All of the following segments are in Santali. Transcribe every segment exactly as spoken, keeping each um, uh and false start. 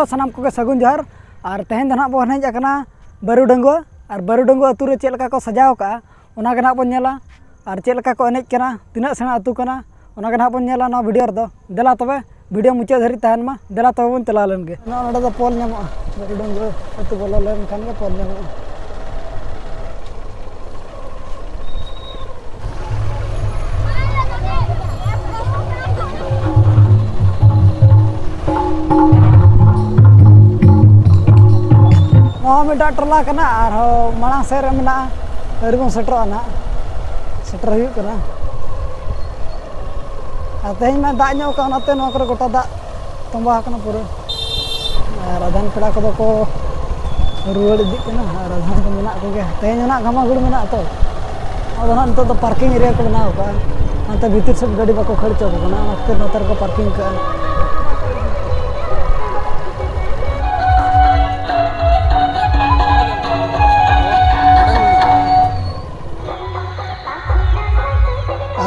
ᱥᱟᱱᱟᱢ ᱠᱚᱜᱮ ᱥᱟᱹᱜᱩᱱ ᱡᱚᱦᱟᱨ᱾ ᱟᱨ ᱛᱮᱦᱮᱧ ᱫᱚ ᱱᱟᱦᱟᱜ ᱵᱚᱱ ᱦᱮᱡ ᱟᱠᱟᱱᱟ ᱵᱟᱹᱨᱩ ᱰᱟᱺᱜᱩᱣᱟᱹ᱾ ᱟᱨ ᱵᱟᱹᱨᱩ ᱰᱟᱺᱜᱩᱣᱟᱹ ᱟᱹᱛᱩ ᱨᱮ ᱪᱮᱫ ᱞᱮᱠᱟ ᱠᱚ ᱥᱟᱡᱟᱣ ᱠᱟᱜᱼᱟ, ᱚᱱᱟ ᱜᱮ ᱱᱟᱦᱟᱜ ᱵᱚᱱ ᱧᱮᱞᱟ᱾ ᱟᱨ ᱪᱮᱫ ᱞᱮᱠᱟ ᱠᱚ ᱮᱱᱮᱡ ᱠᱟᱱᱟ, ᱛᱤᱱᱟᱹᱜ ᱥᱮᱬᱟ ᱟᱹᱛᱩ ᱠᱟᱱᱟ, ᱚᱱᱟ ᱜᱮ ᱱᱟᱦᱟᱜ ᱵᱚᱱ ᱧᱮᱞᱟ ᱱᱚᱣᱟ ᱵᱷᱤᱰᱤᱭᱳ ᱨᱮᱫᱚ᱾ ᱫᱮᱞᱟ ᱛᱚᱵᱮ, ᱵᱷᱤᱰᱤᱭᱳ ᱢᱩᱪᱟᱹᱫ ᱫᱷᱟᱹᱨᱤᱡ ᱛᱟᱦᱮᱱ ᱢᱟ᱾ ᱫᱮᱞᱟ ᱛᱚᱵᱮ ᱵᱚᱱ ᱪᱟᱞᱟᱣ ᱞᱮᱱ ᱜᱮ᱾ ᱱᱚᱜᱼᱚ ᱱᱚᱰᱮ ᱫᱚ ᱯᱳᱞ ᱧᱟᱢᱚᱜᱼᱟ, ᱵᱟᱹᱨᱩ ᱰᱟᱺᱜᱩᱣᱟᱹ ᱟᱹᱛᱩ ᱵᱚᱞᱚ ᱞᱮᱱ ᱠᱷᱟᱱ ᱜᱮ ᱯᱳᱞ ᱧᱟᱢᱚᱜᱼᱟ᱾ ᱱᱚᱣᱟ ᱢᱤᱫᱴᱟᱝ ᱴᱚᱞᱟ ᱠᱟᱱᱟ, ᱟᱨᱦᱚᱸ ᱢᱟᱲᱟᱝ ᱥᱮᱫ ᱨᱮ ᱢᱮᱱᱟᱜᱼᱟ᱾ ᱟᱹᱣᱨᱤ ᱵᱚᱱ ᱥᱮᱴᱮᱨᱚᱜᱼᱟ ᱱᱟᱦᱟᱜ, ᱥᱮᱴᱮᱨ ᱦᱩᱭᱩᱜ ᱠᱟᱱᱟ᱾ ᱟᱨ ᱛᱮᱦᱮᱧ ᱢᱟ ᱫᱟᱜ ᱧᱚᱜ ᱠᱟᱜ, ᱚᱱᱟᱛᱮ ᱱᱚᱣᱟ ᱠᱚᱨᱮ ᱜᱚᱴᱟ ᱫᱟᱜ ᱛᱚᱸᱵᱟ ᱟᱠᱟᱱᱟ ᱯᱩᱨᱟᱹ᱾ ᱟᱨ ᱟᱫᱷᱟᱱ ᱯᱮᱲᱟ ᱠᱚᱫᱚ ᱠᱚ ᱨᱩᱣᱟᱹᱲ ᱤᱫᱤᱜ ᱠᱟᱱᱟ, ᱟᱨ ᱟᱫᱷᱟᱱ ᱠᱚ ᱢᱮᱱᱟᱜ ᱠᱚᱜᱮᱭᱟ᱾ ᱛᱮᱦᱮᱧ ᱦᱚᱸ ᱱᱟᱜ ᱜᱷᱟᱢᱟᱜᱷᱩᱲ ᱢᱮᱱᱟᱜᱼᱟ ᱛᱚ, ᱟᱫᱚ ᱱᱟᱜ ᱱᱤᱛᱚᱜ ᱫᱚ ᱯᱟᱨᱠᱤᱝ ᱮᱨᱤᱭᱟ ᱠᱚ ᱵᱮᱱᱟᱣ ᱠᱟᱜᱼᱟ᱾ ᱦᱟᱱᱛᱮ ᱵᱷᱤᱛᱤᱨ ᱥᱮᱫ ᱜᱟᱹᱰᱤ ᱵᱟᱠᱚ ᱠᱷᱟᱹᱲ ᱦᱚᱪᱚ ᱟᱠᱚ ᱠᱟᱱᱟ, ᱚᱱᱟ ᱠᱷᱟᱹᱛᱤᱨ ᱱᱚᱛᱮ ᱨᱮᱠᱚ ᱯᱟᱨᱠᱤᱝ ᱠᱟᱜᱼᱟ᱾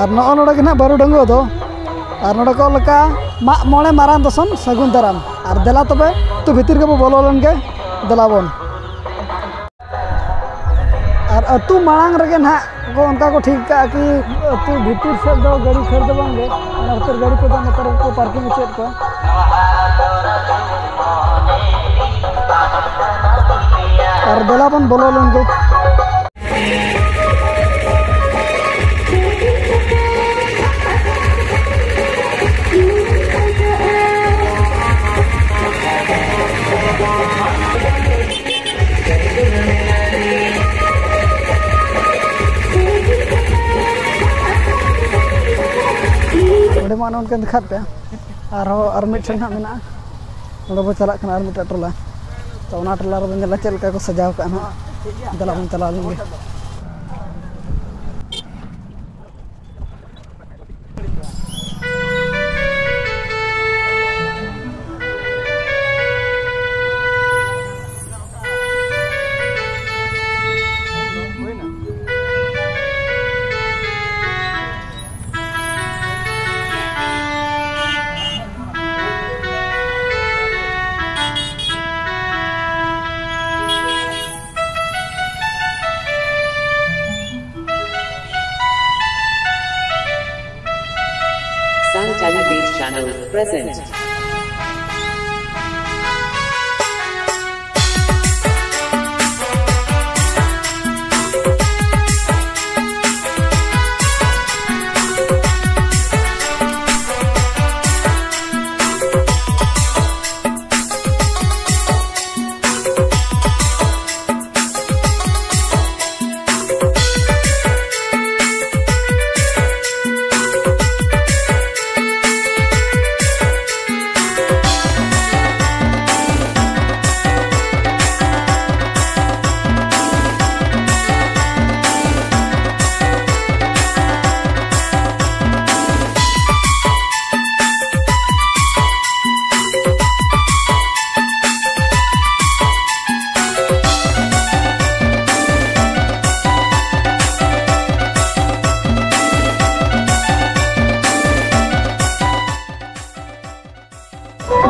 ᱟᱨ ᱱᱚᱜᱼᱚ ᱱᱚᱰᱮ ᱜᱮ ᱱᱟᱜ ᱵᱟᱹᱨᱩ ᱰᱟᱺᱜᱩᱣᱟᱹ ᱫᱚ᱾ ᱟᱨ ᱱᱚᱰᱮ ᱠᱚ ᱚᱞ ᱠᱟᱜᱼᱟ, "ᱢᱟᱜ ᱢᱚᱬᱮ ᱢᱟᱨᱟᱝ ᱫᱚᱥᱚᱱ ᱥᱟᱹᱜᱩᱱ ᱫᱟᱨᱟᱢ᱾" ᱟᱨ ᱫᱮᱞᱟ ᱛᱚᱵᱮ, ᱟᱹᱛᱩ ᱵᱷᱤᱛᱤᱨ ᱜᱮᱵᱚ ᱵᱚᱞᱚ ᱞᱮᱱ ᱜᱮ, ᱫᱮᱞᱟ ᱵᱚᱱ᱾ ᱟᱨ ᱟᱹᱛᱩ ᱢᱟᱲᱟᱝ ᱨᱮᱜᱮ ᱱᱟᱦᱟᱜ ᱠᱚ ᱚᱱᱠᱟ ᱠᱚ ᱴᱷᱤᱠ ᱠᱟᱜᱼᱟ ᱠᱤ ᱟᱹᱛᱩ ᱵᱷᱤᱛᱤᱨ ᱥᱮᱫ ᱫᱚ ᱜᱟᱹᱰᱤ ᱠᱷᱟᱹᱲ ᱫᱚ ᱵᱟᱝ ᱜᱮ, ᱚᱱᱟ ᱠᱷᱟᱹᱛᱤᱨ ᱜᱟᱹᱰᱤ ᱠᱚᱫᱚ ᱱᱚᱛᱮ ᱨᱮᱜᱮ ᱠᱚ ᱯᱟᱨᱠᱤᱝ ᱦᱚᱪᱚᱭᱮᱫ ᱠᱚᱣᱟ᱾ ᱟᱨ ᱫᱮᱞᱟ ᱵᱚᱱ ᱵᱚᱞᱚ ᱞᱮᱱ ᱜᱮ᱾ ᱚᱸᱰᱮ ᱢᱟ ᱚᱱᱮ ᱚᱱᱠᱟᱧ ᱫᱮᱠᱷᱟᱣᱟᱫ ᱯᱮᱭᱟ, ᱟᱨᱦᱚᱸ ᱟᱨ ᱢᱤᱫ ᱴᱷᱮᱱ ᱦᱟᱸᱜ ᱢᱮᱱᱟᱜᱼᱟ᱾ ᱱᱚᱰᱮ ᱵᱚ ᱪᱟᱞᱟᱜ ᱠᱟᱱᱟ ᱟᱨ ᱢᱤᱫᱴᱟᱝ ᱴᱚᱞᱟ, ᱛᱚ ᱚᱱᱟ ᱴᱚᱞᱟ ᱨᱮᱵᱚᱱ ᱧᱮᱞᱟ ᱪᱮᱫ ᱞᱮᱠᱟ ᱠᱚ ᱥᱟᱡᱟᱣ ᱠᱟᱜᱼᱟ ᱱᱟᱦᱟᱜ᱾ ᱫᱮᱞᱟ ᱵᱚᱱ ᱪᱟᱞᱟᱣ ᱞᱮᱱ ᱜᱮ᱾ present.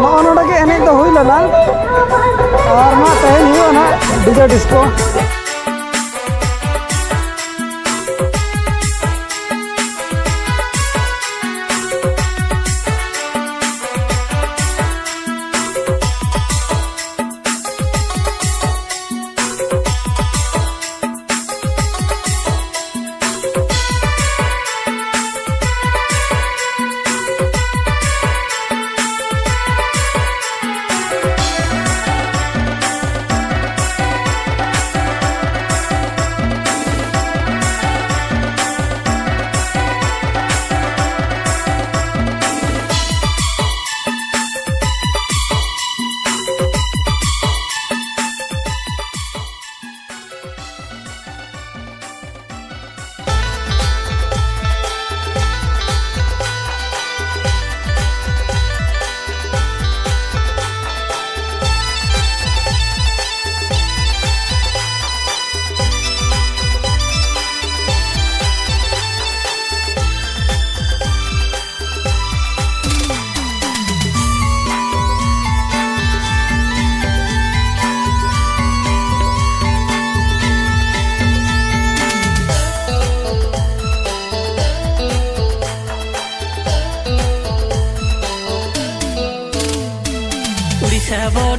ᱱᱚᱜᱼᱚ ᱱᱚᱰᱮ ᱜᱮ ᱮᱱᱮᱡ ᱫᱚ ᱦᱩᱭ ᱞᱮᱱᱟ, ᱟᱨ ᱱᱟᱜ ᱛᱮᱦᱮᱧ ᱦᱩᱭᱩᱜᱼᱟ ᱱᱟᱜ ᱰᱤᱡᱮ ᱰᱤᱥᱠᱳ᱾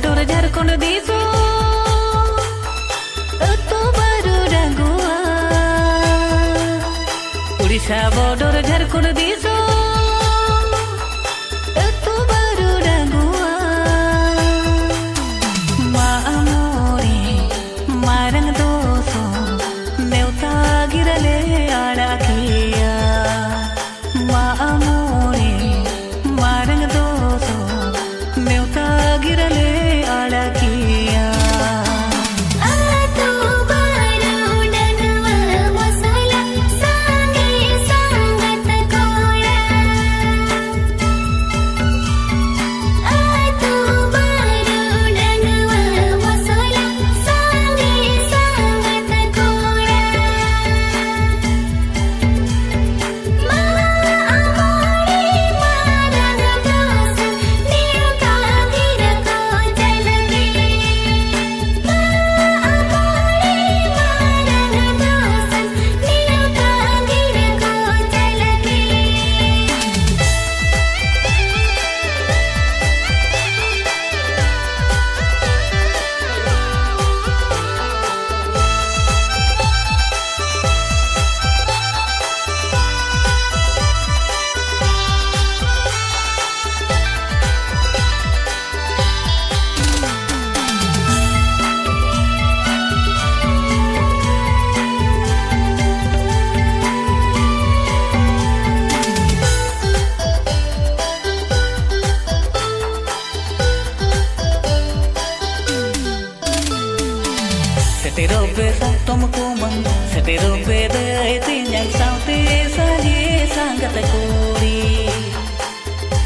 ᱵᱚᱰᱚᱨ ᱡᱷᱟᱲᱠᱷᱚᱸᱰ ᱫᱤᱥᱚᱢ, ᱟᱹᱛᱩ ᱵᱟᱹᱨᱩ ᱰᱟᱸᱜᱩᱣᱟ᱾ ᱩᱲᱤᱥᱥᱟ ᱵᱚᱰᱚᱨ ᱡᱷᱟᱲᱠᱷᱚᱸᱰ ᱫᱤᱥᱚᱢ, ᱟᱹᱛᱩ ᱵᱟᱹᱨᱩ ᱰᱟᱸᱜᱩᱣᱟ᱾ ᱢᱟᱜ ᱢᱚᱬᱮ ᱢᱟᱨᱟᱝ ᱫᱚᱥᱚ, ᱱᱮᱣᱛᱟ ᱜᱤᱨᱟᱹ ᱞᱮ ᱟᱲᱟᱜ ᱠᱮᱭᱟ᱾ ᱢᱟᱜ ᱢᱚᱬᱮ ᱢᱟᱨᱟᱝ ᱫᱚᱥᱚ, ᱱᱮᱣᱛᱟ ᱜᱤᱨᱟᱹ ᱞᱮ ᱟᱲᱟᱜ ᱠᱮᱭᱟ᱾ ᱟᱛᱳ ᱵᱟᱨᱚ ᱰᱟᱹᱱᱣᱟᱹ ᱢᱚᱥᱞᱟ, ᱥᱟᱸᱜᱮ ᱥᱟᱸᱜᱟᱛ ᱠᱚᱲᱟ᱾ ᱟᱛᱳ ᱵᱟᱨᱚ ᱰᱟᱹᱱᱣᱟᱹ ᱢᱚᱥᱞᱟ, ᱥᱟᱸᱜᱮ ᱥᱟᱸᱜᱟᱛ ᱠᱚᱲᱟ᱾ ᱥᱮᱴᱮᱨᱚᱜ ᱯᱮ ᱦᱟᱛᱚᱢ ᱠᱩᱢᱟᱹᱝ, ᱥᱮᱴᱮᱨᱚᱜ ᱯᱮ ᱫᱟᱹᱭ ᱛᱮᱧᱟᱝ ᱥᱟᱶᱛᱮ ᱥᱟᱸᱜᱮ ᱥᱟᱸᱜᱟᱛ ᱠᱩᱲᱤ᱾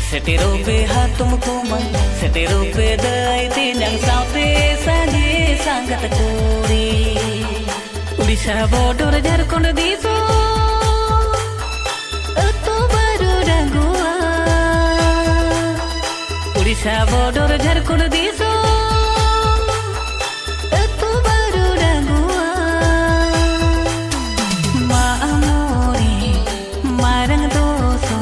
ᱥᱮᱴᱮᱨᱚᱜ ᱯᱮ ᱦᱟᱛᱚᱢ ᱠᱩᱢᱟᱹᱝ, ᱥᱮᱴᱮᱨᱚᱜ ᱯᱮ ᱫᱟᱹᱭ ᱛᱮᱧᱟᱝ ᱥᱟᱶᱛᱮ ᱥᱟᱸᱜᱮ ᱥᱟᱸᱜᱟᱛ ᱠᱩᱲᱤ᱾ ᱩᱲᱤᱥᱥᱟ ᱵᱚᱰᱚᱨ ᱡᱷᱟᱲᱠᱷᱚᱸᱰ ᱫᱤᱥᱚᱢ, ᱟᱹᱛᱩ ᱵᱟᱹᱨᱩ ᱰᱟᱸᱜᱩᱣᱟ᱾ ᱩᱲᱤᱥᱥᱟ ᱵᱚᱰᱚᱨ ᱡᱷᱟᱲᱠᱷᱚᱸᱰ ᱫᱤᱥᱚᱢ, ᱟᱹᱛᱩ ᱵᱟᱹᱨᱩ ᱰᱟᱸᱜᱩᱣᱟ᱾ ᱢᱟᱜ ᱢᱚᱬᱮ ᱢᱟᱨᱟᱝ ᱫᱚᱥᱚ,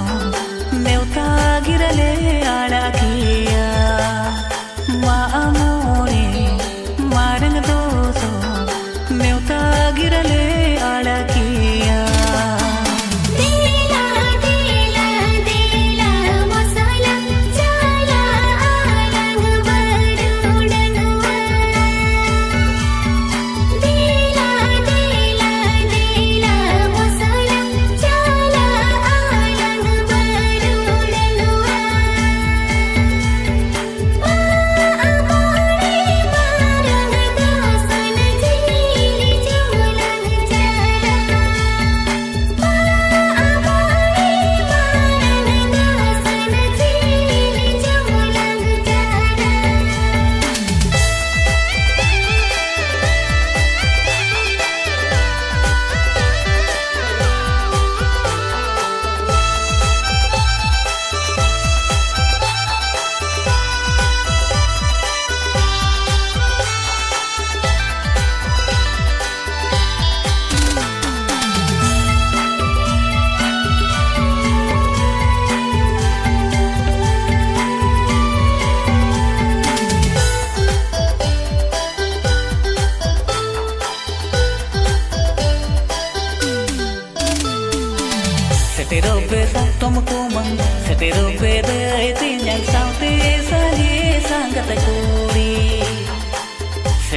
ᱱᱮᱣᱛᱟ ᱜᱤᱨᱟᱹ ᱞᱮ ᱟᱲᱟᱜ ᱠᱮᱭᱟ᱾ ᱢᱟᱜ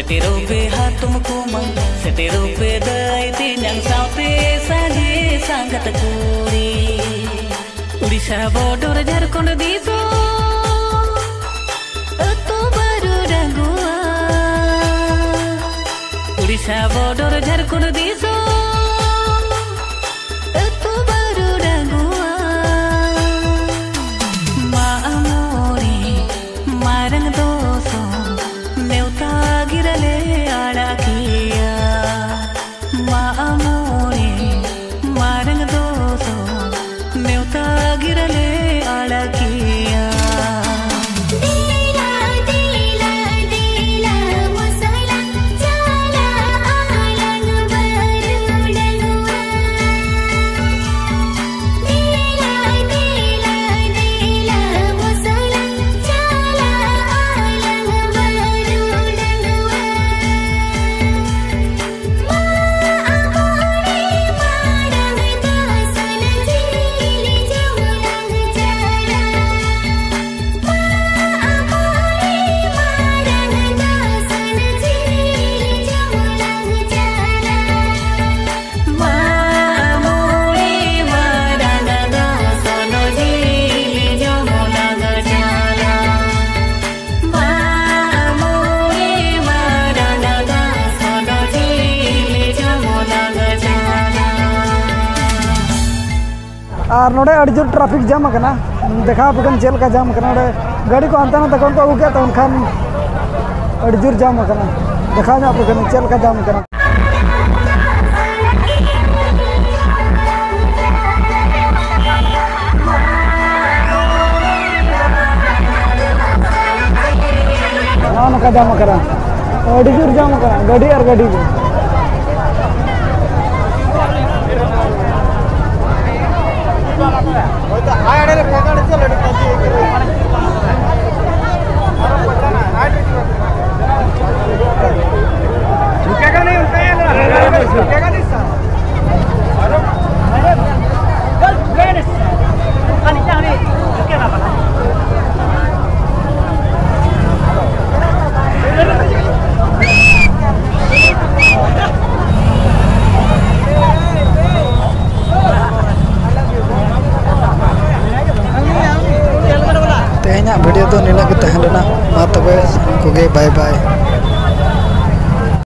ᱥᱮᱴᱮᱨᱚᱜ ᱯᱮ ᱦᱟᱛᱚᱢ ᱠᱩᱢᱟᱹᱝ, ᱥᱮᱴᱮᱨᱚᱜ ᱯᱮ ᱫᱟᱹᱭ ᱛᱮᱧᱟᱝ ᱥᱟᱶᱛᱮ ᱥᱟᱸᱜᱮ ᱥᱟᱸᱜᱟᱛ ᱠᱩᱲᱤ᱾ ᱩᱲᱤᱥᱥᱟ border ᱡᱷᱟᱲᱠᱷᱚᱸᱰ ᱫᱤᱥᱚᱢ, ᱟᱹᱛᱩ ᱵᱟᱹᱨᱩ ᱰᱟᱸᱜᱩᱣᱟ᱾ ᱩᱲᱤᱥᱥᱟ border ᱡᱷᱟᱲᱠᱷᱚᱸᱰ ᱫᱤᱥᱚᱢ, ᱟᱹᱛᱩ ᱵᱟᱹᱨᱩ ᱰᱟᱸᱜᱩᱣᱟ᱾ ᱢᱟᱜ ᱢᱚᱬᱮ ᱢᱟᱨᱟᱝ ᱫᱚᱥᱚᱱ, ᱱᱮᱣᱛᱟ ᱜᱤᱨᱟᱹᱞᱮ ᱟᱲᱟᱜ ᱠᱮᱭᱟ᱾ ᱢᱟᱜ ᱢᱚᱬᱮ ᱢᱟᱨᱟᱝ ᱫᱚᱥᱚᱱ, ᱱᱮᱣᱛᱟ ᱜᱤᱨᱟᱹᱞᱮ ᱟᱲᱟᱜ ᱠᱮᱭᱟ᱾ ᱫᱮᱞᱟ, ᱫᱮᱞᱟ, ᱫᱮᱞᱟ, ᱢᱚᱥᱞᱟ ᱪᱟᱞᱟ ᱟᱞᱟᱝ ᱵᱟᱹᱨᱩ ᱰᱟᱸᱜᱩᱣᱟ᱾ ᱫᱮᱞᱟ, ᱫᱮᱞᱟ, ᱫᱮᱞᱟ, ᱢᱚᱥᱞᱟ ᱪᱟᱞᱟ ᱟᱞᱟᱝ ᱵᱟᱹᱨᱩ ᱰᱟᱸᱜᱩᱣᱟ᱾ ᱟᱨ ᱱᱚᱰᱮ ᱟᱹᱰᱤ ᱡᱳᱨ traffic jam ᱟᱠᱟᱱᱟ᱾ ᱫᱮᱠᱷᱟᱣ ᱟᱯᱮ ᱠᱟᱱᱟ ᱪᱮᱫ ᱞᱮᱠᱟ jam ᱟᱠᱟᱱᱟ᱾ ᱱᱚᱰᱮ ᱜᱟᱹᱰᱤ ᱠᱚ ᱦᱟᱱᱛᱮ ᱱᱟᱛᱮ ᱠᱷᱚᱱ ᱠᱚ ᱟᱹᱜᱩ ᱠᱮᱫ ᱛᱮ ᱮᱱᱠᱷᱟᱱ ᱟᱹᱰᱤ ᱡᱳᱨ jam ᱟᱠᱟᱱᱟ᱾ ᱫᱮᱠᱷᱟᱣ ᱧᱚᱜ ᱟᱯᱮ ᱠᱟᱱᱟ ᱪᱮᱫ ᱞᱮᱠᱟ jam ᱟᱠᱟᱱᱟ᱾ ᱱᱚᱜᱼᱚ ᱱᱚᱝᱠᱟ jam ᱟᱠᱟᱱᱟ, ᱟᱹᱰᱤ ᱡᱳᱨ jam ᱟᱠᱟᱱᱟ ᱜᱟᱹᱰᱤ ᱟᱨ ᱜᱟᱹᱰᱤ ᱜᱮ᱾ रुकेगा नहीं, रुकेगा नहीं, रुकेगा नहीं सर। ᱵᱷᱤᱰᱤᱭᱳ ᱫᱚ ᱱᱤᱱᱟᱹᱜ ᱜᱮ ᱛᱟᱦᱮᱸ ᱞᱮᱱᱟ᱾ ᱢᱟ ᱛᱚᱵᱮ ᱥᱟᱱᱟᱢ ᱠᱚᱜᱮ bye bye᱾